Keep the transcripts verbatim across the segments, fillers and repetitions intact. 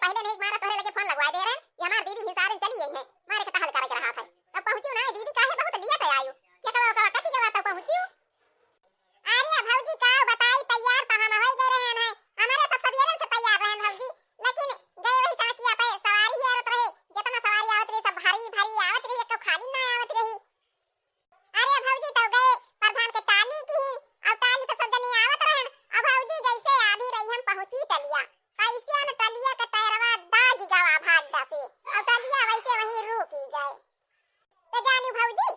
पहिले नहीं मारा तोहरे लगे फोन लगवाए दे रहे, ये हमार दीदी भिनसारे चली गई है, मारे के टहल करे के रहा था, तब पहुँची ना दीदी, काहे बहुत लेट आयु, केकवा ओकवा कटी गवा तब पहुँची। अरे भौजी का बताई, तैयार तो हम होई गए रहन है, हमारे सब सबेरन से तैयार रहन भौजी, लेकिन गए वही साकिया पे सवारी ही आवत रहे, जितना सवारी आवत रहे सब भारी भारी आवत रहे, एक खाली ना आवत रही। अरे भौजी तो गए प्रधान के टाली की ही, और टाली पे सब जनी आवत रहन, और भौजी जैसे आधी रही हम पहुँची टलिया, कैसे न टलिया का टैरवा दागी गवा भाग से, और टलिया वैसे वहीं रुकी गए। तो जानू भौजी,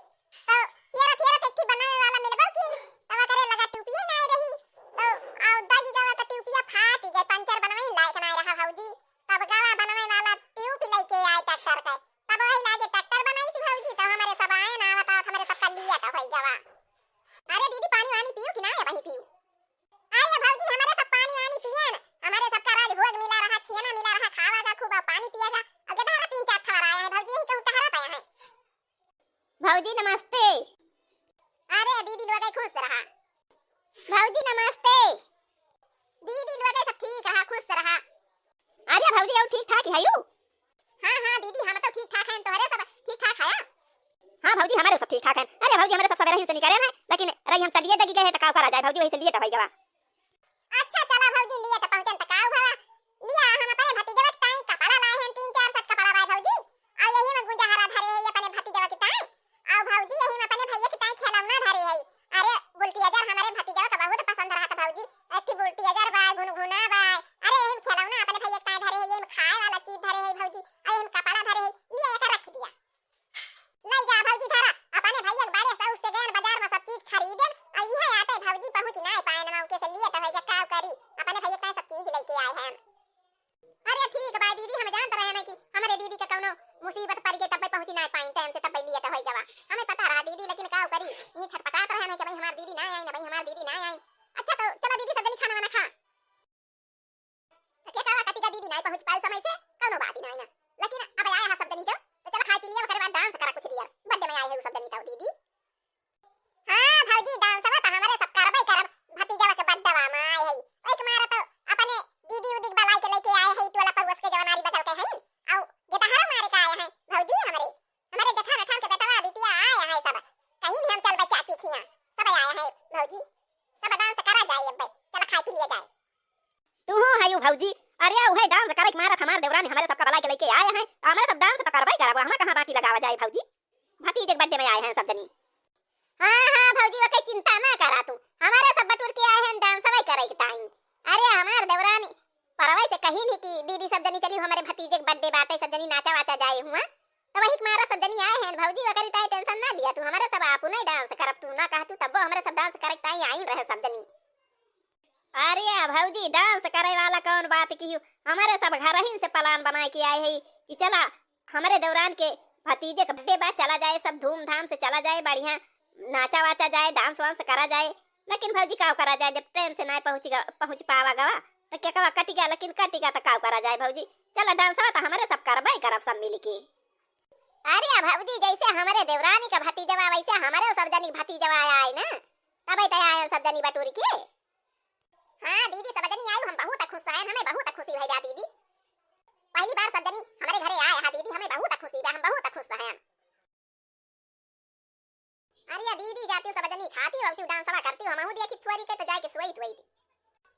तो हेरत हेरत एक ठे बनावे वाला मिलबो की, तब करे लगा ट्यूबिये नाय रही, तो आओ दागी गवा तो ट्यूबिया फाटी गए, पंचर बनवाई लायक नाय रहा भौजी। तब गवा बनवावे वाला ट्यूब लेके आए ट्रैक्टर पे, तब वही लागे ट्रैक्टर बनाई थी भौजी, तो हमारे सब आए ना आवत आवत हमारे सब कर लिया तो होई गवा। अरे दीदी, पानी वानी पीऊ कि ना, वही पीऊ? अरे भौजी, हमारे सब पानी वानी पियन, हमारे सबका राजभोग मिला रहा, छेना मिला रहा, खावा का खूब, और पानी पिया का, और गेदहरा तीन चार ठवार आया है भौजी, यही कहूँ टहरत आया है। भौजी नमस्ते। अरे दीदी लोग खुश रहा। भौजी नमस्ते। दीदी लोग सब ठीक रहा, खुश रहा। अरे भौजी, और ठीक ठाक ही हयू? हाँ, हाँ दीदी, हम तो ठीक ठाक हैं, तोहरे सब ठीक ठाक हया? हाँ भौजी, हमारे सब ठीक ठाक हैं। अरे भौजी, हमारे सब सवेरे ही से निकले हैं, लेकिन रही हम टलिए दगी गए हैं, तो का करा जाए भौजी, वही से लेट हो गवा। अच्छा चला भौजी, लेट पहुँचन तो का भवा, लिया हम अपने भतीजवा के ताई कपड़ा लाए हैं, तीन चार set कपड़ा बाय भौजी, और यही में गुंजा हरा धरे है ये अपने भतीजवा के ताई, और भौजी यही में अपने भैया के ताई खिलौना धरे है। अरे बुलटी अजर, हमारे भतीजवा का बहुत पसंद रहा था भौजी, एक ठे बुलटी अजर बाय, घुनघुना बाय, अरे यही में खिलौना अपने भैया के ताई धरे है, यही में खाए वाला चीज धरे है भौजी, और यही में कपड़ा धरे है, लिया एकर रख दिया। लई जा भौजी धरा, अपने भैया के बड़े सऊक से गयन बाजार में सब चीज खरीदे, और इहे आटे भौजी पहुँच नाय पाए न मौके से, लेट होई गवा, का करी, अपने भैया के ताई सब चीज लेके आए हैं। अरे ठीक बा दीदी, हम जानत रहे ना कि हमारे दीदी के कौनो मुसीबत पड़ गई, तब्बे पहुँची नाय पाइन टाइम से, तब्बे लेट होई गवा। हमें पता रहा दीदी, लेकिन का करी, ये छटपटात रहे ना कि भाई हमार दीदी ना आई ना, भाई हमार दीदी ना आई। अच्छा तो चलो दीदी, सब जनी खाना वाना खा। तो के कहा कटिका दीदी नाय पहुँच पाए समय से, कौनो बात ही नाय ना। लेकिन अब आया है सब जनी तो, तो चला खाए पी लिया, ओकरे बाद dance करा कुछ देर। Birthday में आए है उ सब जनी तो दीदी। हाँ भौजी, dance बा तो हमारे सब करबे करब। भतीजवा के birthday में आए है। एक मारा तो अपने दीदी उदी के बुलाई के लेके आए है, टोला पड़ोस के जवनारी बगल के है। और गेदहरा मारे का आया है भौजी हमरे। हमारे जेठान अठान के बेटवा बिटिया आया है सब। कहीं भी हम चलबे चाची खिया। सब आया है भौजी। सब dance करा जाए अब। चला खाए पी लिया जाए। तू हो हयू भौजी, अरे उहे dance करे के मारत हमार देवरानी हमरे सबका बुलाई के लेके आए हैं, तो हमरे सब dance तो करबे करब, हमें कहाँ बाकी लगावा जाए भौजी, भतीजे के birthday में आए हैं सब जनी। हाँ हाँ भौजी, ओके चिंता ना करा तू, हमारे सब बटुर के आए हैं dance वही करे के ताई। अरे हमार देवरानी परवे से कही नहीं कि दीदी सब जनी चली, हमारे भतीजे के birthday बाटे, सब जनी नाचा वाचा जाए हुआ, तो वही के मारा सब जनी आए हैं भौजी, ओकरी ताई tension ना लिया तू, हमारे सब आपू नहीं dance करब, तू ना कहा तू तब्बो हमरे सब dance करे के ताई आई रहे सब जनी। अरे भौजी, dance करे वाला कौन बात की हो? हमारे सब घरहिन से plan बनाए के आए है कि चला हमरे देवरान के भतीजे के birthday बा, चला जाए सब धूमधाम से, चला जाए बढ़िया नाचा वाचा जाए, dance वांस करा जाए। लेकिन भौजी का करा जाए, जब time से ना पहुँच ग-, पहुँच पावा गवा तो केकवा कटि गया, लेकिन कटि गया तो का करा जाए भौजी। चला dance वा तो हमारे सब करबे करब सब मिल के। अरे भौजी, जैसे हमरे देवरानी का भतीजवा वैसे हमरे सब जनी भतीजवा आए ना, तबे तो आए सब जनी बटुर के। हाँ दीदी, सब जनी आयु, हम बहुत खुश हैं, हमें बहुत खुशी भई बा दीदी। पहली बार सब जनी हमरे घरे आए हा दीदी, हमें बहुत खुशी बा, हम बहुत खुश हैं। अरे दीदी, जाती हूँ सब जनी खाती हो, आवती हूँ dance वा करती हूँ, हम आहू देखी थोड़ी के तो जाए के सोई थोई।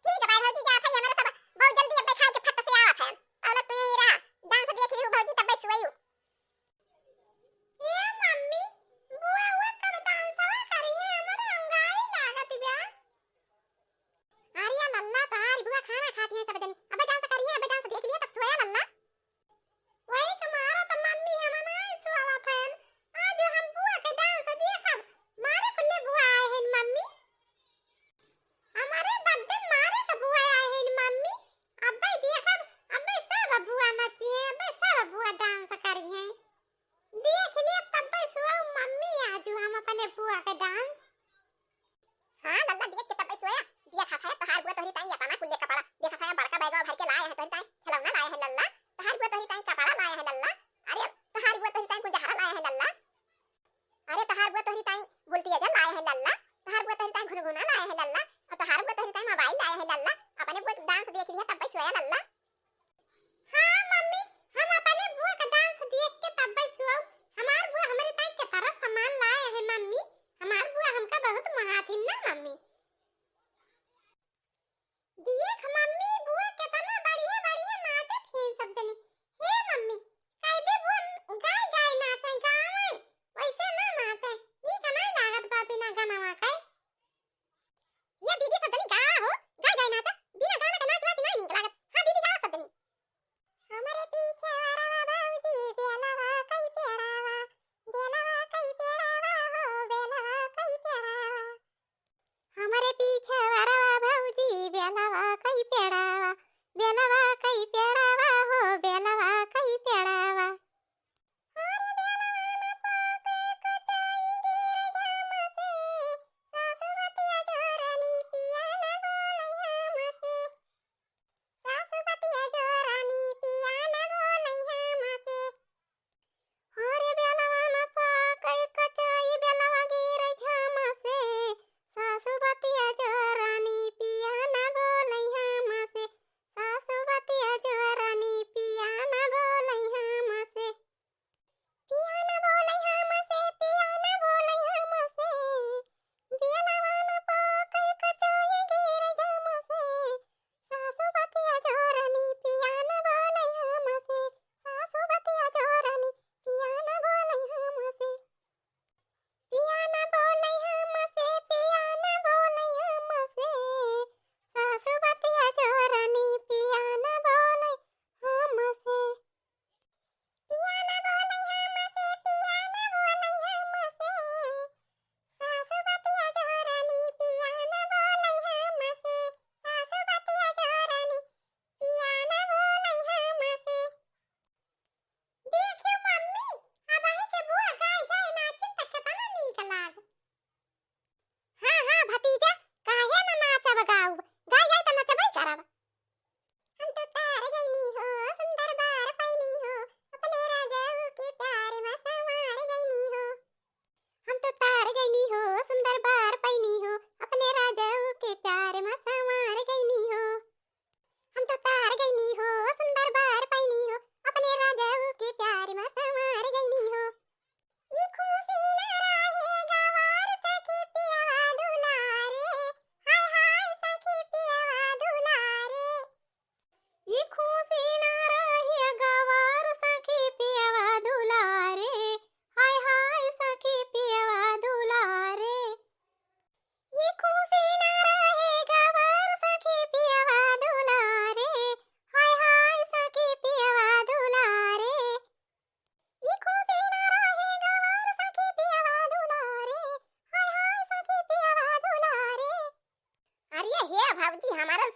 ठीक है भाई भौजी, जात है, हमारे सब बहुत जल्दी अब खाए के फट से आवत है। और तू यही रहा, dance देख ली भौजी, तब सोई। ए मम्मी, बुआ, बुआ कब dance वा करी है? हमारे अंगाई लागत बा। अरे लल्ला, तारी बुआ खाना खाती है सब जनी। अबे dance करी है, अबे dance देख लिया तब सोया लल्ला। वही तुम्हारा तो मम्मी हम नहीं सोवत हन। आज हम बुआ के dance देखब। मारे कुल्ले बुआ आए हैं मम्मी। हमारे birthday मारे के बुआ आए हैं मम्मी। अबे देखब, अबे सब बुआ नची है, अबे सब बुआ dance करी है। देख लिया तब्बे सोओ मम्मी, आजू हम अपने बुआ के dance। हाँ लल्ला, देख के तब्बे सोया। देखा था तोहार बुआ तोहरी ताई अपना कुल्ले कपड़ा, देखा था बड़का बैगवा भर के लाए हैं तोहरी ताई, खिलौना लाए हैं लल्ला, तोहार बुआ तोहरी ताई कपड़ा लाए हैं लल्ला, अरे तोहार बुआ तोहरी ताई कुंजहरा लाए हैं लल्ला, अरे तोहार बुआ तोहरी ताई बुलटी अजर लाए हैं लल्ला, तोहार बुआ तोहरी ताई घुनघुना लाए हैं लल्ला, और तोहार बुआ तोहरी ताई mobile लाए हैं लल्ला, अपने बुआ dance देख लिया तब्बे सोया लल्ला। हाँ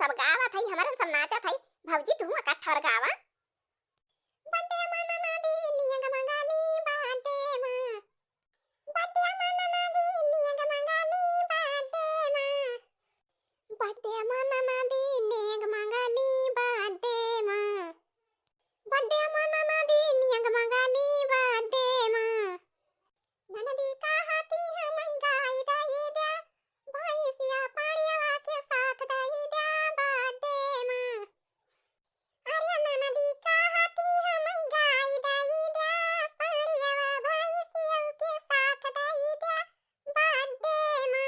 सब गावत हई, हमरे सब नाचत हई। भौजी, तू एक ठोर गावा। बड्डे मा ननदी नियग मंगाली बड्डे मा। बड्डे मा ननदी नियग मंगाली बड्डे मा। बड्डे मा ननदी नियग मंगाली बड्डे मा। बड्डे मा ननदी नियग मंगाली बड्डे मा। ननदी कहती हमई गाई दई द्या, भैंसिया पड़िया के साथ दई द्या बड्डे मा। अरे ननदी कहती हमई गाई दई द्या, पड़िया भैंसिया के साथ दई द्या बड्डे मा।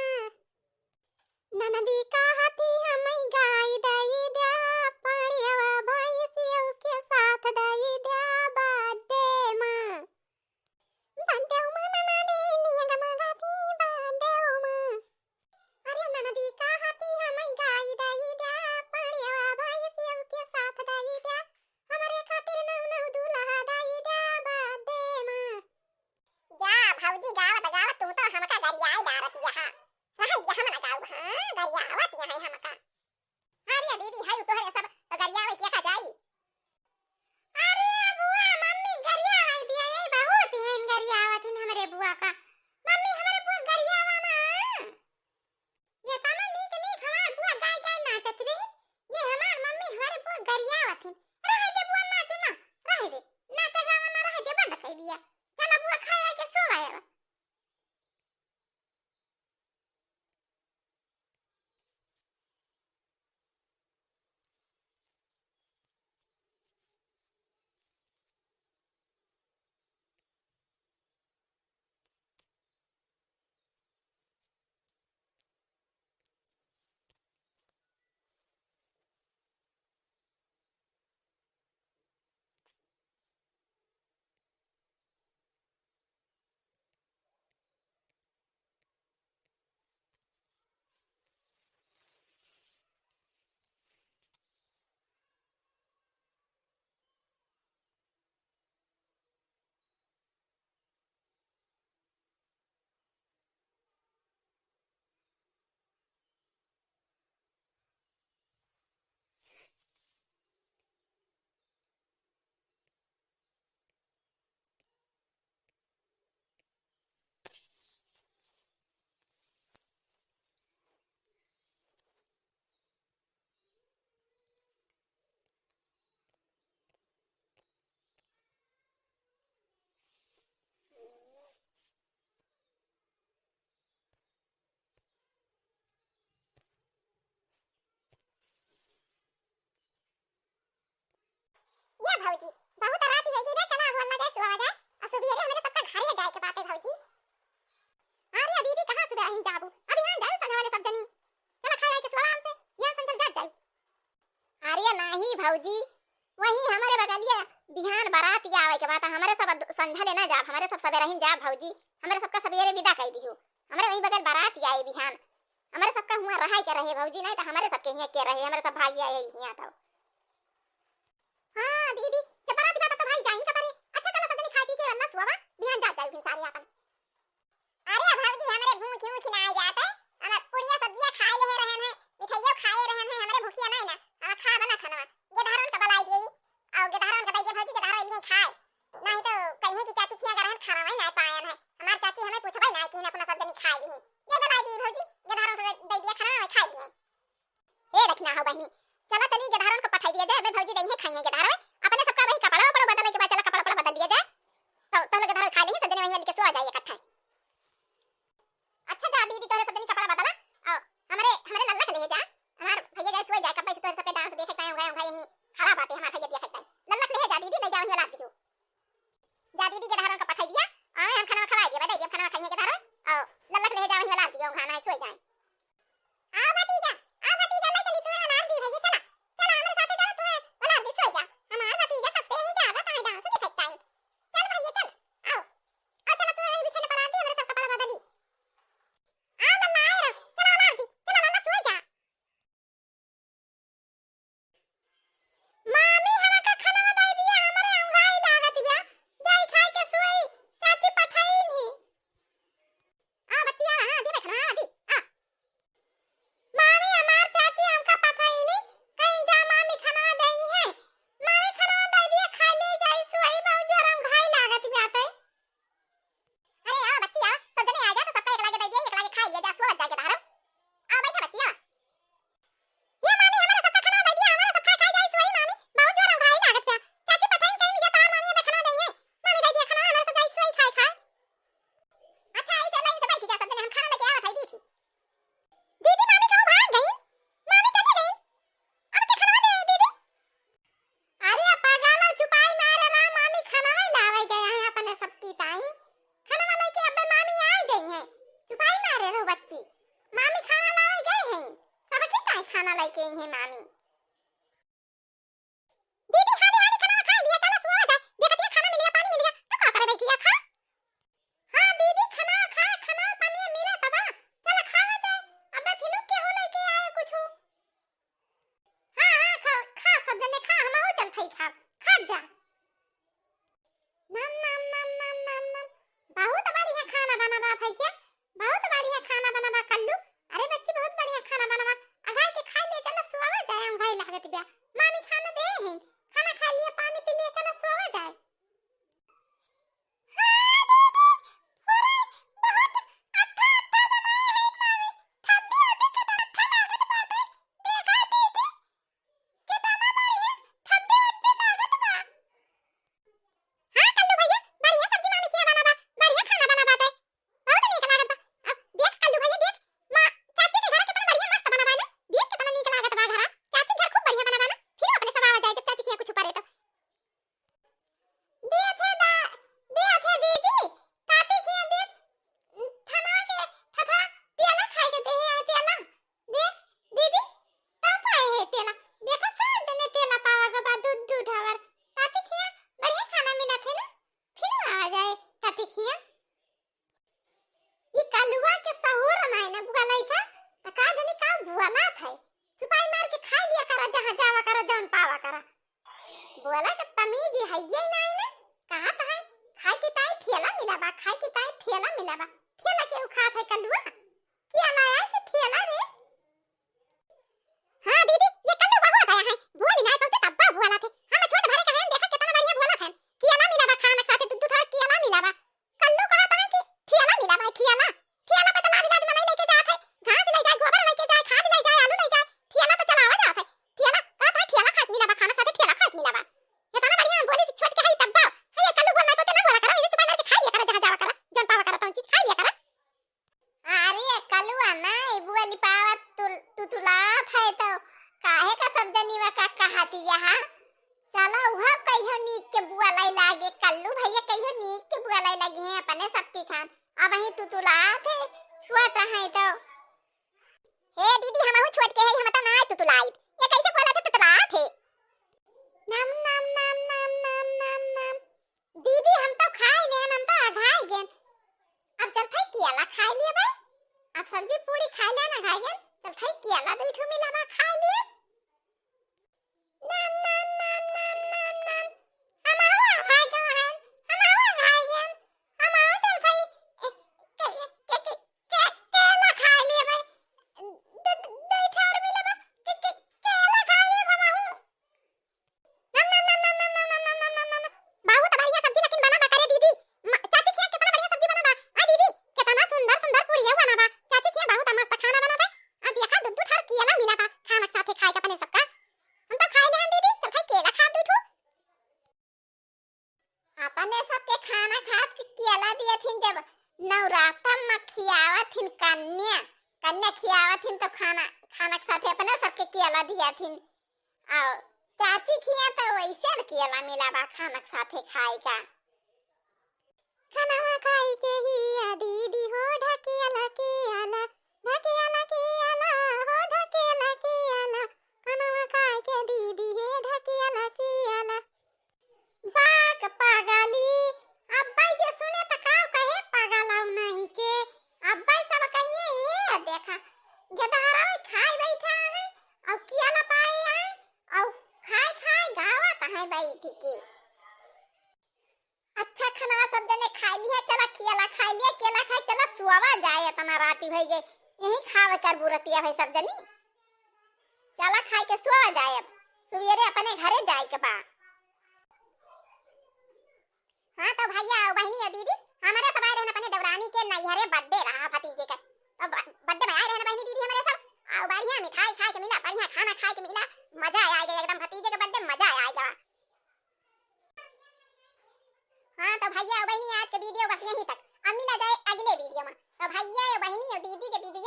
ननदी कहती हमई गाई दई द्या, पड़िया भैंसिया के साथ दई द्या बड्डे मा। बड्डे मा ननदी नियग मंगाती बड्डे मा। अरे ननदी कहती हमई गाई दई द्या, पड़िया भैंसिया के साथ दई द्या, हमरे खातिर नौ नौ दूल्हा दई द्या बड्डे मा। जा भौजी, गावत गावत तू तो हमका गरियाई डारत यहाँ। रह जा, हम ना गाउब, हाँ, गरियावत यहाँ हमका। अरे दीदी, है तोहरे सब तो गरियावे के का जाई? अरे बुआ, मम्मी गरियावे दिया, ये बहुत ही हइन गरियावत हइन हमरे बुआ का। मम्मी, हमरे बुआ गरियावा ना। ये तना नीक नीक हमार बुआ गाय गाय नाचत रही। ये हमार मम्मी हमरे बुआ गरियावत हइन। रहे दे बुआ, नाचो ना, रहे दे। नाचा गावा ना, रहे दे, बंद कर दिया। चला बुआ, खाए आए के सोवा अब। ये भौजी, बहुत रात होइ गई रे, चला अब अल्लाह जाए सुबह जाए, और सुबह रे हमरे सबका घरे जाए के बाटे भौजी। अरे दीदी, कहाँ सुबह रहिन जाबू, अभी यहाँ जाओ संझा वाले सब जनी, चला खाए आए के सुबह हमसे, यहाँ संझा जात जाई। अरे नाही भौजी, वही हमरे बगलिया बिहान बारात आवे के बात, हमरे सब दु-, संझा ले ना जाब, हमरे सब सबेरहिन जाब भौजी, हमरे सबका सबेरे विदा कर दिहु। हमरे वही बगल बारात आई बिहान, हमरे सबका हुआं रहे के रहे भौजी, नहीं तो हमरे सबके हियां के रहे, हमरे सब भाई आए हियां तो। हाँ दीदी, जब बारात बात तो भाई जाइन का परे। अच्छा चलो सब जनी खाए पी के वरना सुआवा, बिहान जात जाई फिर सारे आपन। अरे भौजी, हमरे भूख ऊख ना जात है, हम पुड़िया सब्जिया खाए लेहे रहन है, मिठाइयो खाए रहन है, हमरे भूखिया नहीं ना, हम खा बना खाना। गेदहरन का बलाई दिए, और गेदहरन का दइए भौजी, गेदहरो इन्हें खाए, नहीं तो कहीं की चाची खिया रहन खाना वही ना पायन है, हमार चाची हमें पूछबे ना कि अपना सब जनी खाए ली। ये बलाई दी भौजी, गेदहरन का दे दिया खाना, वही खाए लिए। ए दखिना हो बहिनी, चला तनी गेदहरन का पठाई दिया जाए, अबे भौजी दइहे खाइए गेदहरवे, अपने सबका वही कपड़ा उपड़ा बदले के बाद चला कपड़ा उपड़ा बदल लिया जाए, तो तब लोग गेदहरवे खा लेंगे, सब जने वहीं वाली के सो आ जाइए इकट्ठा। अच्छा जा दीदी, तोहरे सब जनी कपड़ा बदला, और हमरे, हमरे लल्ला के ले जा, हमार भैया जाए सोए जाए, कब से तोहरे सब पे डांस देखे ताई, उंघाई, उंघाई यहीं खड़ा बाटे, हमार भैया देखत ताई, लल्ला के ले जा दीदी, ले जा वहीं लाद दियो। जा दीदी, गेदहरन का पठाई दिया, आए हम खाना खवाई दिया, बताई दिया खाना खाइए गेदहरवे, और लल्ला के ले जा वहीं लाद दियो, उंघाना है, सोए जाए। आओ भतीजा, आओ भतीजा, ले चली तुम्हें अनार दी भैया, चला, चला हमारे साथ चला, तुम्हें अनार दी, सोई जा, हमार भतीजा सबसे ही ज्यादा ताई डांस दिखाई ताई, चल भैया चल, आओ, आओ चला तुम्हें वही बिछे पड़ा दी, हमारे सब कपड़ा बदली, आओ लल्ला आए रहो, चला अनार दी, चला लल्ला सोई जा। मामी, हमार के हैं मामी। दीदी, हाली हाली खाना खा लिया, चला सुआ जाए। देखत है खाना मिल गया, पानी मिल गया, तो का करे बैठिया खा। हाँ दीदी, खाना खा, खाना पानी मिला तबा, चला खावा जाए। अब फिर के हो लेके आए कुछ। हाँ हाँ, खा खा, सब जने खा, हम हो चल खाई खा, खा जा। नम नम नम नम नम नम। बहुत बढ़िया खाना बना बा भैया, बहुत बढ़िया खाना बना बा कल्लू। अरे बच्ची, बहुत बढ़िया खाना बना बा। अघाई के खा लिए, चलो सोवा जाए, हम भाई लागत बा। मामी खाना दे हैं, खाना खा लिए, पानी पी लिए, चलो सोवा जाए। हाँ दीदी, पूरा बहुत अच्छा अच्छा बनाए हैं मामी, ठंडी उंडी के अच्छा लागत बाटे। देखा दीदी, कितना बढ़िया ठंडी उंडी लागत बा। हाँ कल्लू भैया, बढ़िया सब्जी मामी खिया बना बा, बढ़िया खाना बना बाटे, बहुत नीक लागत बा। अब देख कल्लू भैया, देख माँ, चाची के घर कितना बढ़िया मस्त बना बा ना, देख कितना नीक लागत बा घरा। चाची घर खूब बढ़िया बना बा ना, फिर अपने सब आवा जाए जब चाची खिया कुछ परे तो। दिया थे दा, दिया थे दीदी, चाची खिया दे, थनवा के थथा पियाला खाए के दे है पियाला। देख दीदी, तब पाए है तेला। देखो सब जने तेला पावा के बाद दूध दूध हवर। ताती खिया बढ़िया खाना मिला थे ना, फिर आ जाए ताती खिया। ई कलुआ के सहूर नाई ना बुआ लइका, त का जनी का बुआ लात है। चुपाई मार के खाई लिया करा, जहाँ जावा करा, जौन पावा करा। बोला के तमीज ही है ये नाई ना, कहा तो है, खाए के ताई ठेला मिला बा, खाए के ताई ठेला मिला बा। ठेला के उखात है कलुआ, क्या लाया कि ठेला रे? हाँ दीदी, ये कल्लू बहुत आया है, बोली नाई बहुते तब्बा बोला थे। हम छोट भरे कहें, देखा कितना बढ़िया बोला थे। ठेला मिला बा, खाना खाते दू दू ठा ठेला मिला बा। कल्लू कहा था कि ठेला मिला बा, ठेला। ठेला पे तो लादी लादी मनई लेके जात है, घास ले जाए, गोबर लेके जाए, खाद ले जाए, आलू ले जाए। ठेला तो चलावा जात है। ठेला कहा था, ठेला खाए मिला बा, खाना खाते ठेला खाए मिला बा। इतना बढ़िया हम बोली छोट के है तब्बा। है ये कल्लू बोल नाई बहुते ना बोला करा, इधर चुपाई मार के खा लिया करा, जहाँ जावा करा, जौन पावा करा, तौन चीज खा लिया करा। अरे कलुआ ना, ई बुआ लिपावत तुल-, तुतुलात है तो काहे का सब जनी वा का कहती यहाँ? चला उहा कहियो नीक के बुआ लाई लागे, कल्लू भैया कहियो नीक के बुआ लाई लगी हैं अपने सबकी खान। अब ही तुतुलात है, छोट है तो। हे दीदी, हमहू छोट के है, हम तो ना तुतुलाइत। ये कैसे बोला थे तुतुलात है? नम नम नम नम नम नम नम। दीदी, हम तो खाए गए, हम तो अघाई गए। अब चल थाई केला खाए लिए बा। अब सब्जी पूरी खाए ले ना खाए गए। चल थाई केला दू ठो मिला बा खाए लिए। नम नम नम नम नम नम। हम आऊ अघाई गए हैं। हम आऊ अघाई गए। हम आऊ चल थाई, ए, के, के, के, के, केला खाए लिए बा। दू, दू, दू ठो और मिला बा। के, के, केला खाए लिए बा हम आऊ। नम, नम, नम, नम। बहुत बढ़िया सब्जी लेकिन बना बा करे दीदी। म-, चाची खिया कितना बढ़िया सब्जी बना बा। आ दीदी, कितना सुंदर, सुंदर पूड़िया बना बा। चाची खिया बहुत मस्त खाना बना बा। आ देखा, दू, दू ठर केला मिला बा। खाना के साथे खाए के अपने सबका। हम तो खाए लेहन दीदी, चल खाए केला खा दू ठो। अपने सबके खाना खात के केला दिए थिन, जब नवरात्र में खियावत थिन कन्या, कन्या खियावत थिन तो खाना, खाना के साथे अपने सबके केला दिए थिन। और चाची खिया तो वैसे न केला मिला बा खाना के साथे खाए का। खनवा खाई के ही आ दीदी हो ढकेला के आला, ढकेला के आला हो ढकेला के आला, खनवा खाई के दीदी हे ढकेला के आला। बाक पागली, अब्बाई जे सुने त का कहे पागल आऊ नहीं के। अब्बाई सब कहिए ये देखा, गेदहरा में खाए बैठा है, और केला पाए है, और खाए खाए गावत है बैठ के। अच्छा खाना सब जने खाए लिया, चला केला खाए लिया, केला खाए चला सुआवा जाए, इतना राती भई गए, यही खावे कर बुरतिया भाई सब जनी। चला खाए के सोवा जाए, अब सुबेरे अपने घरे जाए के बा। हाँ तो भैया और बहनी और दीदी, हमारे सब आए रहन अपने देवरानी के नैहरे, birthday रहा भतीजे का। तो ब-, birthday में आए रहन बहनी दीदी हमारे सब, और बढ़िया मिठाई खाए के मिला, बढ़िया खाना खाए के मिला, मजा आ गया एकदम, भतीजे के birthday में मजा आ गया। हाँ तो भैया और बहनी, आज के video बस यहीं तक, अब मिला जाए अगले video में। तो भैया और बहनी और दीदी के video